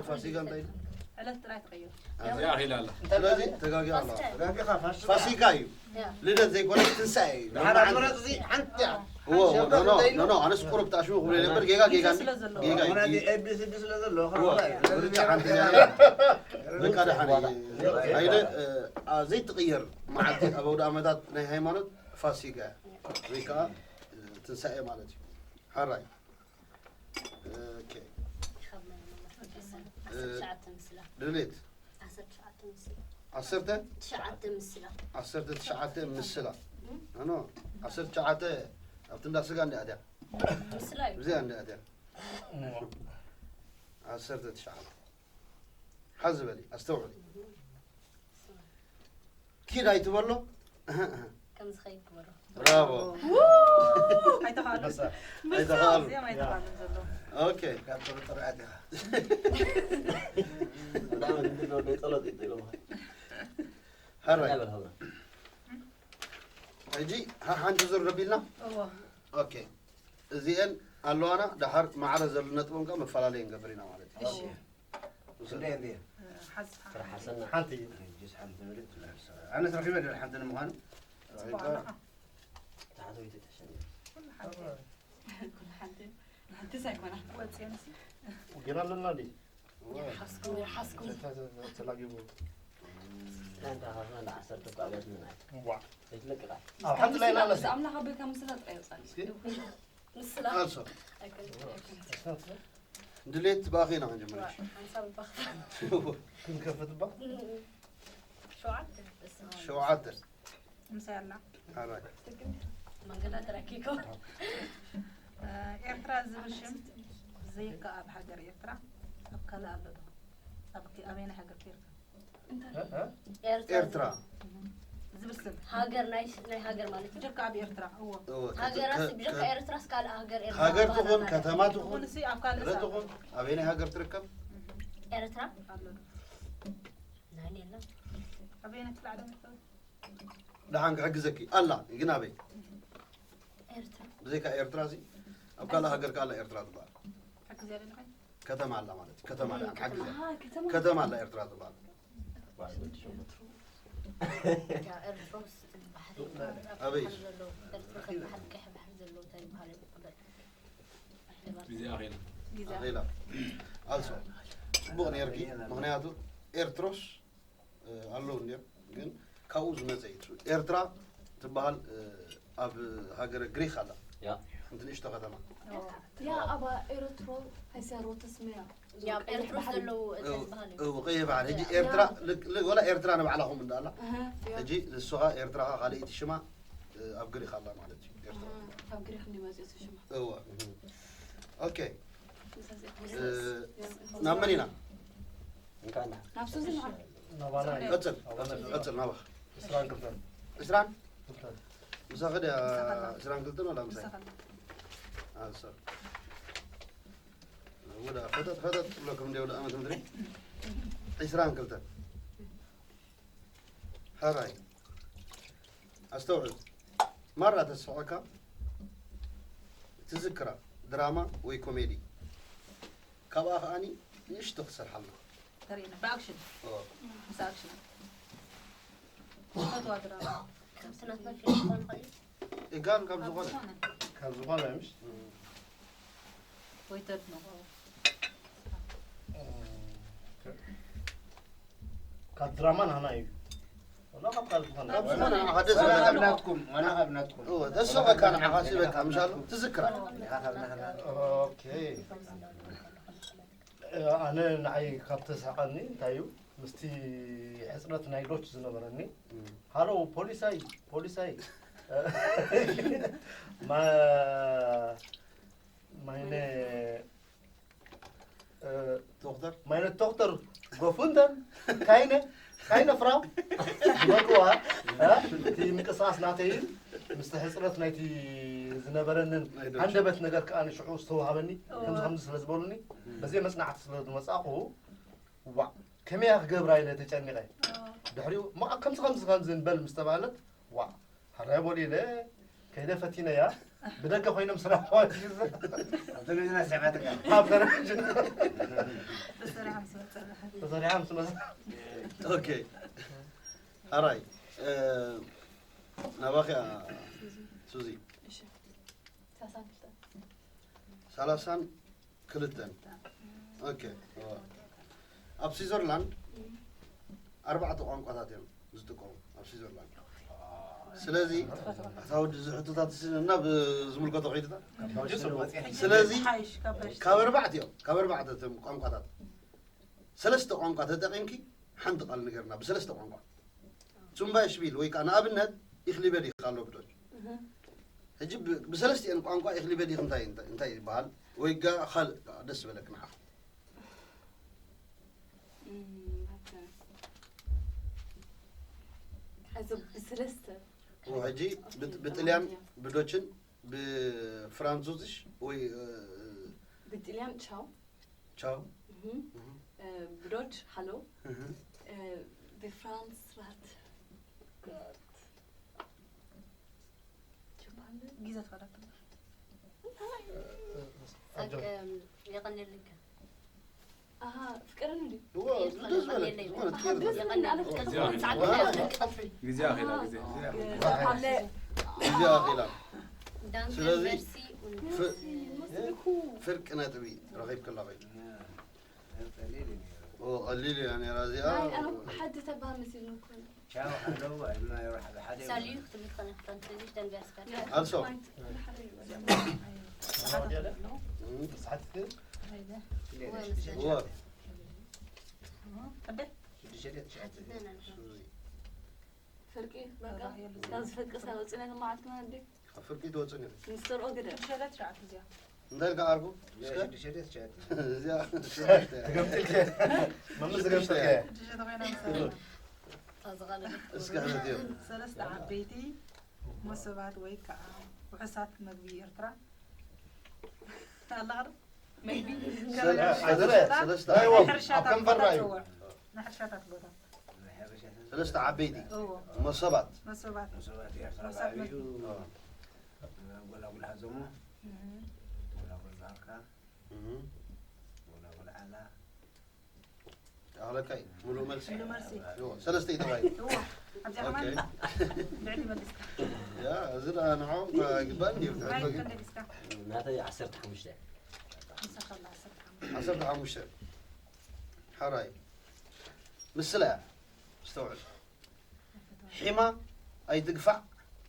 ፋሲካ እንታይ እዩ? ዕለት ጥራይ ተቐይሩ ስለዚ ተጋጊ ኣሎ። ፋሲካ እዩ። ልደት ዘይኮነ ትንሳኤ እዩ። ሓራ ምረፅ እዚ ሓንቲ እያ። እዎ፣ እዎ፣ ኖ፣ ኖ፣ ኖ፣ ኖ፣ ኣነስ ቁሩብ ተኣሽሙ ክብሎ ነበር፣ ጌጋ፣ ጌጋ፣ ጌጋ እዩ። ኤቢሲዲ ስለ ዘሎ እዎ፣ ምርጫ ሓንቲ እያ። በቃ ደሓን እዩ። ኣይደ፣ እ፣ ኣ፣ ዘይትቕየር መዓልቲ ኣብ ኣውደ ዓመታት ናይ ሃይማኖት ፋሲጋ ወይ ከዓ፣ እ፣ ትንሳኤ ማለት እዩ። ሓራይ። ኦኬ። ድሌት። ዓሰርተ ትሽዓተ ምስላ። ዓሰርተ ትሽዓተ ምስላ። ኖ፣ ዓሰርተ ትሽዓተ ኣብቲ እንዳ ስጋ እንዲኣ ድያ? ምስላ እዩ። እዚኣ እንዲኣ ድያ? ዓሰርተ ትሽዓተ። ሓዚ በሊ፣ ኣስተውዕሊ። ኪድ ኣይትበሎ። እህ፣ እህ። ከምዚ ኸይድ ግበሮ። ብራቮ። ኣይተኻእሉን። ኣይተኻእሉን። እዚኦም ኣይተኻእሉን ዘለዉ። ኦኬ። ካብ ጥርጥር ኣቲኻ። ብጣዕሚ እንድሎ ናይ ጸሎት እዩ ኢሎም። ሓራይ። እንታይ በል ሃብና? ሕጂ ሓ-፣ ሓንቲ ዙር ረቢልና? እዎ። ኦኬ። እዚአን ኣለዋና፣ ደሓር ማዕረ ዘሎ ነጥቦም ከ መፈላለይ ንገብር ኢና ማለት እዩ። እሺ። ውሰድ። እንዴ፣ እንዴ። ሓዝ፣ ሓዝ። ተረሓሰና። ሓንቲ እዩ። ጅስ ሓንቲ ምልክት ትላል። ኣነ ተረኺበ ደል ሓንቲ ንምዃኑ። ጽቡቕ ኣለኻ። ታሕተወይቲ ተሸኒፍ። ኩሉ ሓንቲ። ኩሉ ሓንቲ። ሓንቲ ሳይኮና። ወጽየንሲ። ገና ኣለና ድዩ? ሓስኩም ሓስኩም። ተላጊቡ። ሓንቲ ካብና እንዳ ዓሰርተ እኳ ቤት ምናይ ዋ ይትለቅቃ። ኣብ ሓንቲ ላይ ናለሲ ኣምላኽ ኣበካ ምስላ ጥራይ ይውጻል። እስኪ ምስላ ኣልሶ ኣይኮነን። ድሌት ብኣኺ ኢና ክንጀምር። ሓንሳብ ባኽታ ክንከፍት ባ ሸውዓተ ሸውዓተ ምሳይ ኣላ ሓራይ መንገዳ ተረኪኮ ኤርትራ ዝብል ሽም ዘይከኣብ ሃገር ኤርትራ ኣብ ካልእ ኣሎ ዶ? ኣብ ክ- ኣበየናይ ሃገር ከ ኤርትራ? ኤርትራ ዝብል ስም ሃገር ናይ ናይ ሃገር ማለት እዩ። ብጀካ ኣብ ኤርትራ እዎ እወ፣ ሃገራስ ከ- ብጀካ ከ- ኤርትራስ ካልእ ሃገር ኤርትራ ሃገር ይበሃል ትኹን ማለት ከተማ እዩ። ትኹን ትኹን እሱ ኣብ ካልእ ረ ሳ- ትኹን ኣበየናይ ሃገር ትርከብ? ኤርትራ ኣሎ ዶ? ናይ የለን ኣበየናይ ክፍለ ዓለም ይርከብ? ደሓን ክሕግዘኪ ኣላ ግን ኣበይ? ኤርትራ ብዘይካ ኤርትራ ሲ ኣብ ካልእ ሃገር ከኣላ ኤርትራ ትበሃል ሕግዝ ያለ ኣለኸ? ከተማ ኣላ ማለት እዩ። ከተማ ኣላ ክሕግዘ ኣሃ ከተማ ከተማ ኣላ ኤርትራ ትበሃል። ያ ኤርትራ ውስጥ ባሕሪ ኣበይ? ባሕሪ ዘለዎ ኤርትራ ከም ባሕሪ ቀይሕ ባሕሪ ዘለዎ እንታይ ይበሃል ይበሃል ግዜ ኣኺላ ግዜ ኣኺላ ኣልሶ ጽቡቕ ነርኪ። ምኽንያቱ ኤርትሮስ ኣለዉ እንዲዮም ግን ካብኡ ዝመፀ እዩ። ኤርትራ ትበሃል ኣብ ሃገረ ግሪክ ኣላ ያ ሓንቲ ንእሽቶ ከተማ። ያ ኣባ ኤረትሮ ሃይስያ ሮተስ መያ ያ ኤርትራ ዘለዉ እንታይ ዝበሃል እዩ እው ቀይሕ ባሕሪ ሕጂ ኤርትራ ልክ- ልክ- ወላ ኤርትራ ንባዕላ ከምኡ እንዳኣላ እህ፣ ያ። ሕጂ ንስኻ ኤርትራ ካልኣይቲ ሽማ ኣብ ግሪክ ኣላ ማለት እዩ ኤርትራ። እህ፣ ካብ ግሪክ እንዲመፅኡ ሽማ እወ ኦኬ ምሳዚ ናብ መን ኢና? እንካና እንካና ናብ ሱዚ ንዓ ናባና እዩ። ቀፅል ኣባና እዩ። ቀፅል ናባኻ ዕስራን ክልተን ዕስራን ክልተን ምሳኸ ድያ ዕስራን ክልተን ወላ ምሳይ ምሳኻ ኣንሶር ወዳ ፈጠጥ ፈጠጥ ብለኩም እንደ ወደ ዓመት ምድሪ ዕስራን ክልተን ሓራይ ኣስተውዕል ማራ ተስሕቐካ ትዝክራ ድራማ ወይ ኮሜዲ ካብኣ ከኣኒ ንእሽቶ ክትሰርሓልና ተርእየና ብኣክሽን ኦ፣ ምስ ኣክሽን ፈትዋ ድራማ ካብቲ ናትና ፊልም ክኾን ይኽእል እዩ እጋን ካብ ዝኾነ ካብ ዝኾነ ምሽ ወይ ተድንቖ ካብ ድራማ ናህና እዩ ወላ ካብ ካልእ ዝኾነ ካብ ዝኾነ ንዓኻ ደስ ዋና ዝብለካ ካብ ናትኩም ዋና ካብ ናትኩም እወ፣ ተስሕቐካ ንዓኻ ሲ በቃ ምሻሉ ትዝክራ ኦኬ ኣነ ንዓይ ካብ ተስሕቐኒ እንታይ እዩ ምስቲ ሕፅረት ናይ ዶች ዝነበረኒ ሃሎ ፖሊሳይ ፖሊሳይ ማ ማይነ ዶክተር ማይነ ዶክተር ጎፉንደን ካይነ ካይነ ፍራው ዝበልዋ እቲ ምንቅስቃስ ናተይን ምስቲ ሕፅረት ናይቲ ዝነበረንን ናይ ዶች። ሃንደበት ነገር ከዓ ንሽዑ ዝተዋሃበኒ ከምዚ ከምዚ ስለ ዝበሉኒ በዘይ መፅናዕቲ ስለ ዝመፃእኹ ዋ ከመይ እያ ክገብራ ኢለ ተጨኒቐ ድሕሪኡ ማ ከምዚ ከምዚ ከምዚ ንበል ምስ ተባህለት ዋ ሓራይ ቦል ኢለ ከይደ ፈቲነያ ብደገ ኮይኖም ስራሕ ኣብቲ ንዝና ሰባትካ ኣብ ደረጃ ተሰሪሓ ምስ መፀና ተሰሪሓ ምስ መስ ኦኬ ሓራይ ናባኺ ሱዚ ሳሳን ክልተን ሰላሳን ክልተን ኦኬ ኣብ ስዊዘርላንድ ኣርባዕተ ቋንቋታት እዮም ዝጥቀሙ ኣብ ስዊዘርላንድ ስለዚ ኣታ ወዲ እዚ ሕቶታት ናብ ዝምልከቶ ከይድታ ስለዚ ሓይሽ ካብ በሽ ካብ ኣርባዕተ እዮም ካብ ኣርባዕተ እቶም ቋንቋታት ሰለስተ ቋንቋ ተጠቒምኪ ሓንቲ ቃል ንገርና ብሰለስተ ቋንቋ zum Beispiel ወይ ከዓ ንኣብነት ኢኽሊበዲኽ ኣሎ ብዶች ሕጂ ብሰለስቲአን ቋንቋ ኢኽሊበዲኽ እንታይ እንታይ ይበሃል ወይ ጋ ካልእ ደስ ዝበለክ ንዓኻ እዚ ብሰለስተ ሕጂ ብጥልያን ብዶችን ብፍራንዙዝሽ ወይ ብጥልያን ቻው ቻው ብዶች ሃሎ ብፍራንስ ራት ጊዜ ትኸዳት ጸቅ የቐንየልካ ኣሃ ፍቅርን እንዲ እዎ ደስ ዝበለ ዝኾነ ትቀይር ግዜ ኣኺላ ግዜ ግዜ ኣኺላ ዳንተ ስለዚ መርሲ ፍ- ዩኒቨርሲቲ ፍርቂ ነጥቢ ረኺብኪ ኣለኺ። ኦ፣ ቀሊል እያ ነይራ እዚኣ። ኣይ ኣነ ሓንቲ ተባህ መሲልኒ እኮ እዩ። ቻው ሓለው ኣይማ ይወሓ ብሓደ ሳልዩ ክትብል ትኽእል ኢኻ፣ ትራንስሌሽን ደንበ ያስፈር። ኣልሶ። ሰሓት ግን ዋ። ቀደይ ሽዱሽተ ትሽዓተ ፍርቂ በቃ ካብዚ ፍርቂ ሳወፅና መዓልቲ ማለት ድዩ? ኣብ ፍርቂ ትወፅን እዩ። ንሰርኦ ግደ ሸለት ሸዓት እዚኣ እንታይ ኢልካ ዓርኩ? እስከ ሽዱሽተ ትሽዓተ እዚኣ ትገምጥልከ መምስ ትገምጥልከ ሽዱሽተ ተኮይና ምሳሌ እስከ ሕነት እዮም። ሰለስተ ዓበይቲ መሶባት ወይ ከዓ ውሑሳት መግቢ ኤርትራ ኣለኻ ዶ? ሰለስተ ሰለስተ ኣይዎ፣ ናይ ሕርሻታት ኣብ ከንፈራ ቦታ እዩ። ትፅውዕ። ናይ ሕርሻታት ቦታ ሰለስተ ዓበይቲ እዎ መሶባት መሶባት መሶባት ኤርትራ መሶባት ብዓብዩ መግቢ ጎላጉል ሃዘሞ ጎላጉል ዛርካ እህ። ጎላጉል ዓላ ኣኽለካይ ሙሉእ መልሲ ሙሉእ መልሲ። እዎ፣ ሰለስተ እዩ ተባሂሉ። እዎ ኣብዚኣ ከማን ኦኬ። ልዕሊ መሊስካ ያ እዚ ደኣ ንዓኹም ይግባእ እንድዩ። ማይ ክንደይ ዲስካ ናተይ ዓሰርተ ሓሙሽተ ንስኻ ከላ ዓሰርተ ሓሙሽተ ዓሰርተ ሓሙሽተ ሓራይ ምስላ እያ። ኣስተውዕል። ሒማ ኣይትግፋዕ።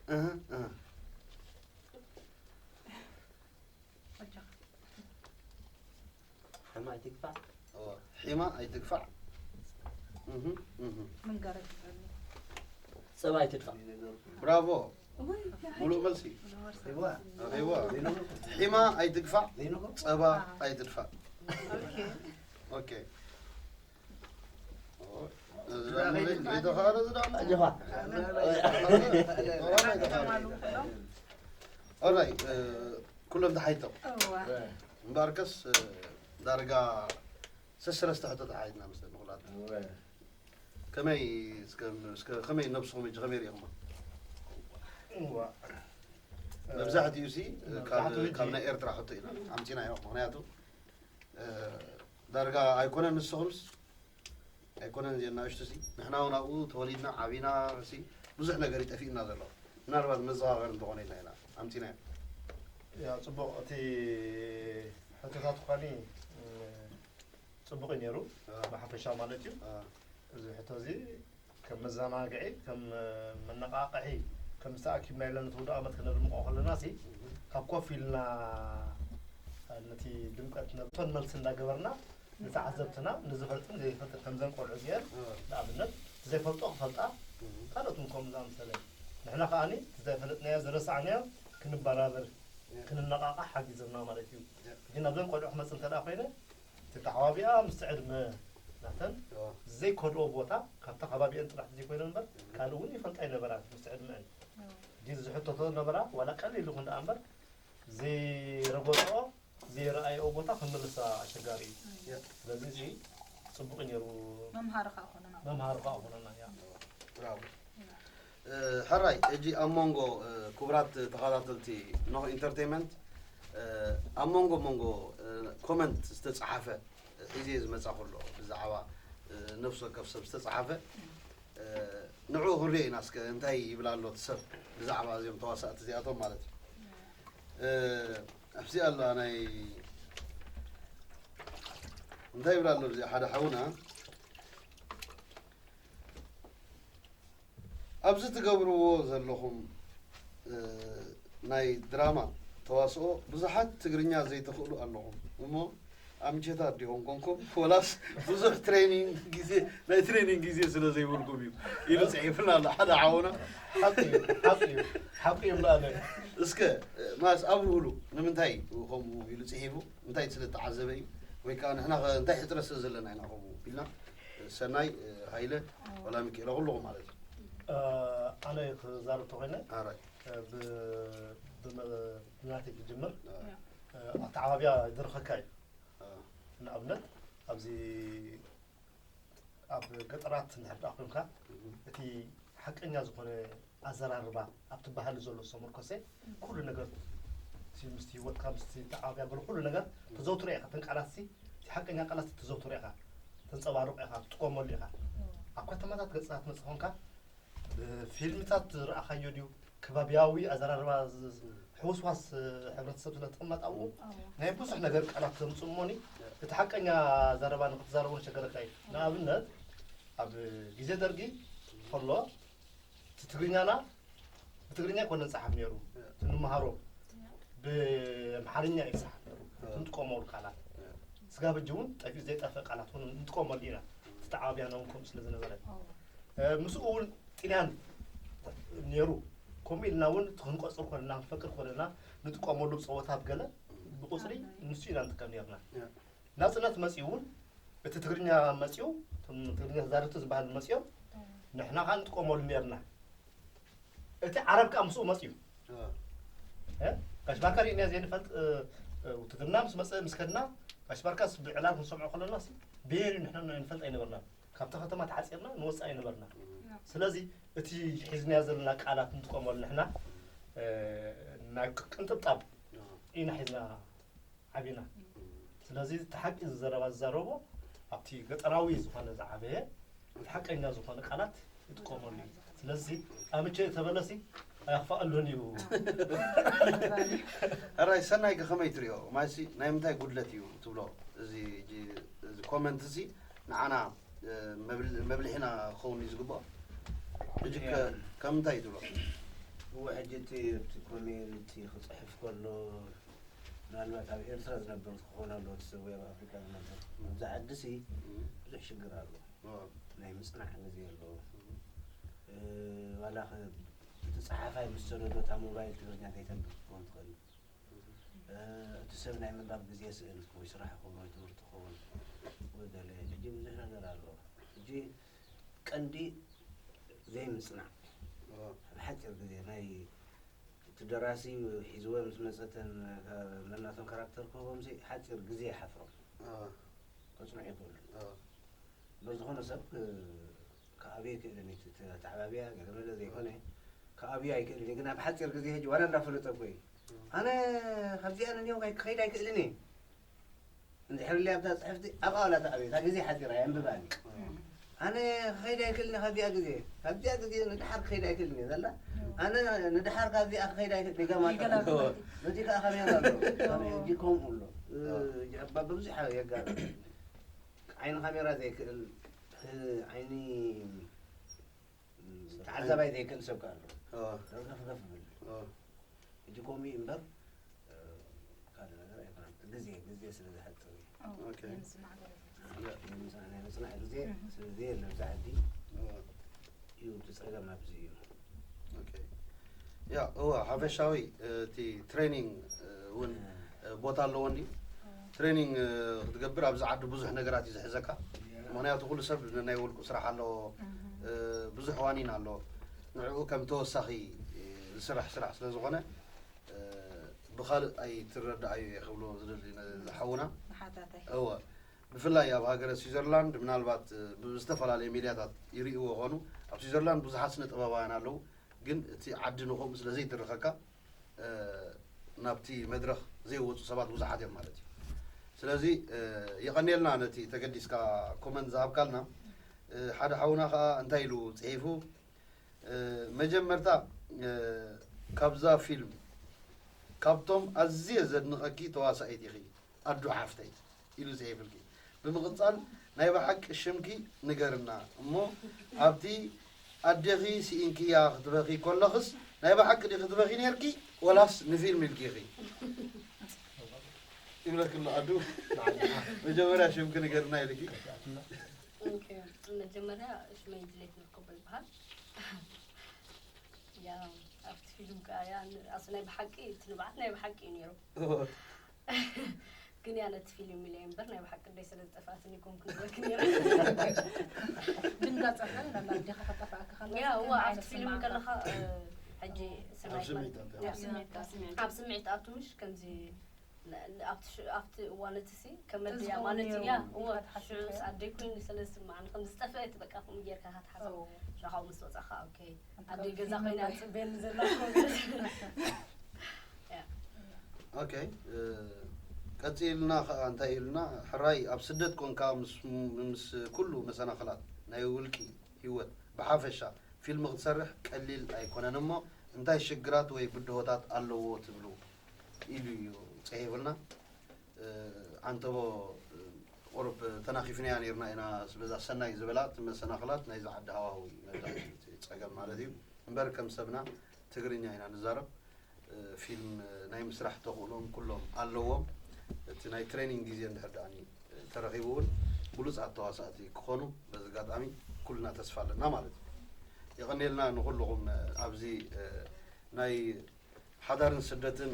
እህ፣ እህ። ኣጆኻ ሓማ ኣይትግፋዕ እዎ፣ ሒማ ኣይትግፋዕ። እህ፣ እህ። ምንጋር ኣይትግበርኒ ፀባ ኣይትድፋዕ ብራቮ። ወይ ሙሉእ መልሲ። ሪዋ ኣኺዋ። ሒማ ኣይትግፋዕ። ዘይነገርኩ ጸባ ኣይትድፋዕ። ኦኬ ኦኬ። ኦ፣ እዚ ደኣ ሙሉእ ይተኻረ እዚ ደኣ ሙሉእ። ኣጆኻ ኦራይ፣ ኩሎም ተሓይቶም። እዋ እምበኣርከስ ዳርጋ ሰሰለስተ ሕቶ ተሓይትና መስለኒ ኩላትና። ከመይ እስከ እስከ ከመይ ነብስኹም ሕጂ ከመይ ርኢኹማ? እዋ መብዛሕትኡ ሲ ካብ መብዛሕትኡ ሕጂ ካብ ናይ ኤርትራ ሕቶ ኢና ኣምጺናዮ። ምኽንያቱ እ፣ ዳርጋ ኣይኮነን ንስኹምስ ኣይኮነን እዚአን ንኣሽቱ ሲ ንሕና እውን ኣብኡ ተወሊድና ዓቢና ሲ ብዙሕ ነገር ይጠፊእና ዘሎ። ምናልባት መዘኻኸሪ እንተኾነ ኢልና ኢና ኣምጺናዮ። ያ ጽቡቕ እቲ ሕቶታት ኳኒ እ፣ ጽቡቕ እዩ ነይሩ አ፣ ብሓፈሻ ማለት እዩ። አ፣ እዚ ሕቶ እዚ ከም መዘናግዒ ከም መነቓቕሒ ከም ዝተኣኪብና ኢለ ነቲ ውዱእ ዓመት ክነድምቖ ከለና ሲ ካብ ኮፍ ኢልና ነቲ ድምቀት ነብቶን መልሲ እንዳገበርና ንተዓዘብትና ንዝፈልጥን ዘይፈልጥን ከምዘን ቆልዑ እዚአን ንኣብነት እቲ ዘይፈልጦ ክፈልጣ ካልኦት እውን ከምኡ ዝኣምሰለ ንሕና ከዓኒ እቲ ዘይፈለጥናዮ ዝረሳዕናዮ ክንበራበር ክንነቓቓሕ ሓጊዘና ማለት እዩ። ሕጂ ናብዘን ቆልዑ ክመፅእ እንተ ደኣ ኮይነ እቲ ተዓባቢኣ ምስቲ ዕድመ ናተን ዘይከድኦ ቦታ ካብታ ከባቢአን ጥራሕ ዘይኮይነ እምበር ካልእ እውን ይፈልጣ ይነበራ ምስቲ ዕድመአን ሕጂ ዝሕተቶ ነበራ ዋላ ቀሊል ይኹን ደኣ እምበር ዘይረገፅኦ ዘይረኣየኦ ቦታ ክምልሳ ኣሸጋሪ እዩ። ስለዚ እዚ ፅቡቕ እዩ ነይሩ። መምሃሪ ከዓ ኮነና መምሃሪ ከዓ ኮነና እያ። ብራቮ። እ፣ ሕራይ ሕጂ ኣብ መንጎ እ፣ ክቡራት ተኸታተልቲ ኖህ ኢንተርቴይንመንት እ፣ ኣብ መንጎ መንጎ እ፣ ኮመንት ዝተፃሓፈ እ፣ ሒዘ ዝመፃ ከሎ ብዛዕባ እ፣ ነፍሲ ወከፍ ሰብ ዝተፃሓፈ እ፣ ንዕኡ ክንሪኦ ኢና እስከ እንታይ ይብል ኣሎ እቲ ሰብ ብዛዕባ እዚኦም ተዋሳእቲ እዚኣቶም ማለት እዩ። እ፣ ኣብዚ ኣላ ናይ እንታይ ይብል ኣሎ እዚ ሓደ ሓውና ኣብዚ ትገብርዎ ዘለኹም እ፣ ናይ ድራማ ተዋስኦ ብዙሓት ትግርኛ ዘይትኽእሉ ኣለኹም እሞ ኣምቼታት ዲኹም ኮንኩም ወላስ ብዙሕ ትሬኒንግ ግዜ ናይ ትሬኒንግ ግዜ ስለ ዘይብልኩም እዩ ኢሉ ፅሒፍና ኣሎ ሓደ ሓውና። ሓቂ እዩ፣ ሓቂ እዩ፣ ሓቂ እዩ እምበኣለ። እስከ ማስ ኣብርሁሉ ንምንታይ ከምኡ ኢሉ ፅሒፉ እንታይ ስለ ተዓዘበ እዩ ወይ ከዓ ንሕና ከ እንታይ ሕፅረት ስለ ዘለና ኢና ከምኡ ኢልና ሰናይ ሃይለ ዋላ ሚኪኤለ ኩልኹም ማለት እዩ። ኣነ ክዛረብ ተኮይነ ኣራይ ብናተይ ክጅምር ኣተዓባብያ ይደርኸካ እዩ። ንኣብነት ኣብዚ ኣብ ገጠራት እንድሕር ደኣ ኮንካ እቲ ሓቀኛ ዝኾነ ኣዘራርባ ኣብቲ ባህሊ ዘሎ ዝተመርኮሰ ኩሉ ነገር እቲ ምስቲ ህይወትካ ምስቲ ተዓባብያ ገለ ኩሉ ነገር ተዘውትሮ ኢኻ። እተን ቃላት ሲ እቲ ሓቀኛ ቃላት ተዘውትሮ ኢኻ ተንጸባርቆ ኢኻ ትጥቀመሉ ኢኻ። ኣብ ከተማታት ገጽካ ትመጽእ ኮንካ ብፊልምታት ዝረኣኻዮ ድዩ ከባቢያዊ ኣዘራርባ ዝ- ዝ- ሕውስዋስ ሕብረተሰብ ስለ ትቕመጥ ኣብኡ ናይ ብዙሕ ነገር ቃላት ተምፅእ እሞኒ እቲ ሓቀኛ ዘረባ ንክትዛረቦ ንሸገረካ እዩ። ንኣብነት ኣብ ግዜ ደርጊ ከሎ እቲ ትግርኛና ብትግርኛ ይኮነ ንፅሓፍ ነይሩ፣ እቲ ንምሃሮ ብኣምሓርኛ እዩ ዝፅሓፍ ነይሩ። እቲ ንጥቀመሉ ቃላት ስጋብ ሕጂ እውን ጠፊኡ ዘይጠፍእ ቃላት እውን ንጥቀመሉ ኢና። እቲ ተዓባቢያና እውን ከምኡ ስለ ዝነበረ ምስኡ እውን ጥልያን ነይሩ። ከምኡ ኢልና እውን እቲ ክንቆፅር ኮለና ክንፈቅድ ኮለና ንጥቀመሉ ፀወታት ገለ ብቁፅሪ ንሱ ኢና ንጥቀም ነርና። ናፅነት መፅኡ እውን እቲ ትግርኛ መፅኡ እቶም ትግርኛ ተዛረብቲ ዝበሃል መፅኦም ንሕና ከዓ ንጥቀመሉ ነርና። እቲ ዓረብ ከዓ ምስኡ መፅኡ። እ? ጋሽ ባርካ ሪእና ዘይንፈልጥ እ፣ እ፣ ውትድርና ምስ መፀ ምስ ከድና ጋሽ ባርካስ ብዕላል ክንሰምዖ ከለና ሲ ብሄር እዩ ንሕና ንፈልጥ ኣይነበርና። ካብታ ከተማ ተዓፂርና ንወፅእ ኣይነበርና። ስለዚ እቲ ሒዝናዮ ዘለና ቃላት ንጥቀመሉ ንሕና እ፣ ናይ ቅንጥብጣብ ኢና ሒዝና ዓቢና። ስለዚ እቲ ሓቂ ዘረባ ዝዛረቦ ኣብቲ ገጠራዊ ዝኾነ ዝዓበየ እቲ ሓቀኛ ዝኾነ ቃላት ይጥቀመሉ እዩ። ስለዚ ኣምቼ ተበለሲ ኣያኽፋኣሉን እዩ። ሕራይ ሰናይ ከኸመይ ትሪኦ ማይሲ ናይ ምንታይ ጉድለት እዩ ትብሎ? እዚ ሕጂ እዚ ኮመንት እዚ ንዓና መብልሒና ክኸውን እዩ ዝግብኦ። ሕጂ ከምንታይ እዩ ትብሎ? እወ ሕጂ እቲ ኣብቲ ኮሜንት ክፅሕፍ ከሎ ምናልባት ኣብ ኤርትራ ዝነበር ክኸውን ኣለዎ እቲ ሰብ ወይ ኣብ ኣፍሪካ ዝነበር ኣብዚ ዓዲ ሲ ብዙሕ ሽግር ኣሎ። ናይ ምፅናዕ ግዜ ኣለዎ። ዋላ እቲ ፀሓፋይ ምስ ሰደዶ እታ ሞባይል ትግርኛ ከይተንብብ ክትከውን ትኽእል። እቲ ሰብ ናይ ምንባብ ግዜ ስእን ወይ ስራሕ ይኸውን ወይ ትምህርቲ ይኸውን ወይ ገለ ሕጂ ብዙሕ ነገር ኣሎ። ሕጂ ቀንዲ ዘይምፅናዕ ኣብ ሓፂር ግዜ ናይ እቲ ደራሲ ሒዝወ ምስ መፀተን ነናቶም ካራክተር ክህቦም ሓፂር ግዜ ይሓፍሮም። ከፅንዑ ይኽእሉ። እምበር ዝኾነ ሰብ ክኣብዮ ኣይክእልን እዩ። ተዓባብያ ገለመለ ዘይኮነ ክኣብዮ ኣይክእልን እዩ። ግን ኣብ ሓፂር ግዜ ሕጂ ዋላ እንዳፈለጠ እኮ እዩ። ኣነ ካብዚኣ ንንዮም ክኸይድ ኣይክእልን እየ። እንድሕር ለ ኣብታ ፅሕፍቲ ኣብኣ ዋላ ተኣብዮ እታ ግዜ ሓፂራ እያ ኣንብባኒ። ኣነ ክኸይድ ኣይክእልን እየ ካብዚኣ ግዜ ካብዚኣ ግዜ ንድሓር ክኸይድ ኣይክእልን እየ ዘላ። ኣነ ንድሓር ካብዚኣ ክኸይድ ኣይክእልን እየ ገማታ። በዚ ከዓ ካሜራ ኣሎ። ሕጂ ከምኡ ኣሎ። በብዙሕ የጋጥም። ዓይኒ ካሜራ ዘይክእል ዓይኒ ተዓዛባይ ዘይክእል ሰብ ከ ኣሎ። ደርገፍገፍ ብል። ሕጂ ከምኡ እዩ እምበር ካልእ ነገር ኣይኮነን። ግዜ ግዜ ስለ ዝሓፅር እዩ። ናይ ምፅናዕ ግዜ ስለ ዘየለ ኣብዚ ዓዲ እዩ እቲ ፀገም ኣብዚ እዩ። ያ እወ ሓፈሻዊ እቲ ትሬኒንግ እውን ቦታ ኣለዎ እንዲ ትሬኒንግ ክትገብር ኣብዚ ዓዲ ብዙሕ ነገራት እዩ ዝሕዘካ። ምክንያቱ ኩሉ ሰብ ናይ ውልቁ ስራሕ ኣለዎ፣ ብዙሕ ዋኒን ኣለዎ። ንዕኡ ከም ተወሳኺ ዝስራሕ ስራሕ ስለ ዝኾነ ብኻልእ ኣይትረዳኣዩ እየ ክብሎ ዝደሊ ዝሓውና። እወ ብፍላይ ኣብ ሃገረ ስዊዘርላንድ ምናልባት ብዝተፈላለየ ሚድያታት ይርእይዎ ኾኑ። ኣብ ስዊዘርላንድ ብዙሓት ስነ ጥበባውያን ኣለዉ፣ ግን እቲ ዓዲ ንኸምኡ ስለ ዘይትርኸካ ናብቲ መድረኽ ዘይወፁ ሰባት ብዙሓት እዮም ማለት እዩ። ስለዚ የቐንየልና ነቲ ተገዲስካ ኮመንት ዝሃብካልና። ሓደ ሓውና ከዓ እንታይ ኢሉ ፅሒፉ? መጀመርታ ካብዛ ፊልም ካብቶም ኣዝየ ዘድንቐኪ ተዋሳኢት ኢኺ ኣዱ ሓፍተይ ኢሉ ፅሒፍልኪ። ብምቕፃል ናይ ብሓቂ ሽምኪ ንገርና እሞ ኣብቲ ኣዴኺ ስኢንክያ ክትበኺ ከለኽስ ናይ ብሓቂ ዲኺ ትበኺ ነርኪ ወላስ ንፊልም ኢልኪ ኢኺ? ይብለኪ ኣሎ ኣዱ። መጀመርያ ሽምኪ ንገርና ኢልኪ። መጀመርያ ሽመይ ድሌት ንርከቦ ይበሃል። ያ ኣብቲ ፊልም ከኣ ያ ኣሱ ናይ ብሓቂ እቲ ንብዓት ናይ ብሓቂ እዩ ነይሩ። ግን ያ ነቲ ፊልም ኢለ እምበር ናይ ብሓቂ ደይ ስለ ዝጠፍኣትኒ ኮንኩ ንብለኪ ነይረ። ድንጋጸ ከ ናብ ኣዴኻ ከጠፍኣካ ከላ ያ እዋ ኣብቲ ፊልም ከለኻ ሕጂ ስምዒት ማለት ኣብ ስምዒት ኣብ ስምዒት ኣቱ ምሽ ከምዚ ኣብቲ እዋን እቲ ሲ ከመድያ ማለት እያ እዋ ሽዑ ኣደይ ኮይኑ ስለ ዝስማዓኒ ከም ዝጠፍአት በቃ ከምኡ ጌርካ ክትሓስብ ሽዑ ምስ ወፃኻ ኦኬ ኣደይ ገዛ ኮይና ፅበኒ ዘላ ኦኬ ቀፂልና ከዓ እንታይ ኢሉና ሕራይ ኣብ ስደት ኮንካ ምስ ምስ ኩሉ መሰናኽላት ናይ ውልቂ ህይወት ብሓፈሻ ፊልም ክትሰርሕ ቀሊል ኣይኮነን እሞ እንታይ ሽግራት ወይ ብድሆታት ኣለዎ ትብሉ ኢሉ እዩ ጽሒፉልና። ኣንተቦ ቁሩብ ተናኺፍናያ ነይርና ኢና። በዛ ሰናይ ዝበላ እቲ መሰናኽላት ናይዚ ዓዲ ሃዋህው እዩ መብዛሕትኡ እቲ ጸገም ማለት እዩ። እምበር ከም ሰብና ትግርኛ ኢና ንዛረብ። ፊልም ናይ ምስራሕ ተኽእሎም ኩሎም ኣለዎም። እቲ ናይ ትሬኒንግ ግዜ እንድሕር ደኣ ተረኺቡ እውን ብሉጻት ተዋሳእቲ ክኾኑ በዚ ኣጋጣሚ ኩልና ተስፋ ኣለና ማለት እዩ። የቐንየልና ንኹልኹም ኣብዚ ናይ ሓዳርን ስደትን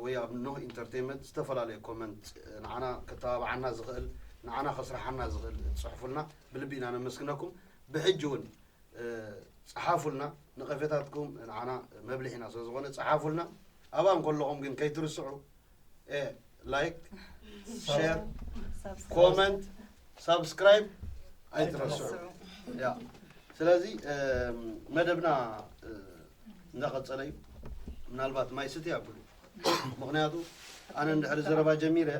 ወይ ኣብ ኖህ ኢንተርቴንመንት ዝተፈላለየ ኮመንት ንዓና ከተባብዓና ዝኽእል ንዓና ከስርሓና ዝኽእል ጽሕፉልና ብልቢ ኢና ነመስግነኩም። ብሕጂ እውን ጸሓፉልና። ነቐፌታትኩም ንዓና መብልሒና ስለ ዝኾነ ጸሓፉልና። ኣብኣ እንከለኹም ግን ከይትርስዑ ላይክ፣ ሼር፣ ኮመንት፣ ሳብስክራይብ ኣይትረስዑ። ያ ስለዚ መደብና እንዳቐጸለ እዩ። ምናልባት ማይ ስቲ ኣብሉ። ምኽንያቱ ኣነ እንድሕር ዘረባ ጀሚረ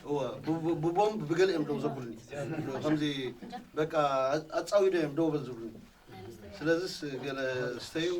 እወ፣ ብቦምብ ብገለ እዮም ደው ዘብሉኒ። ከምዚ በቃ ኣጻዊዶ እዮም ደው በል ዝብሉኒ። ስለዚስ ገለ ስተዩ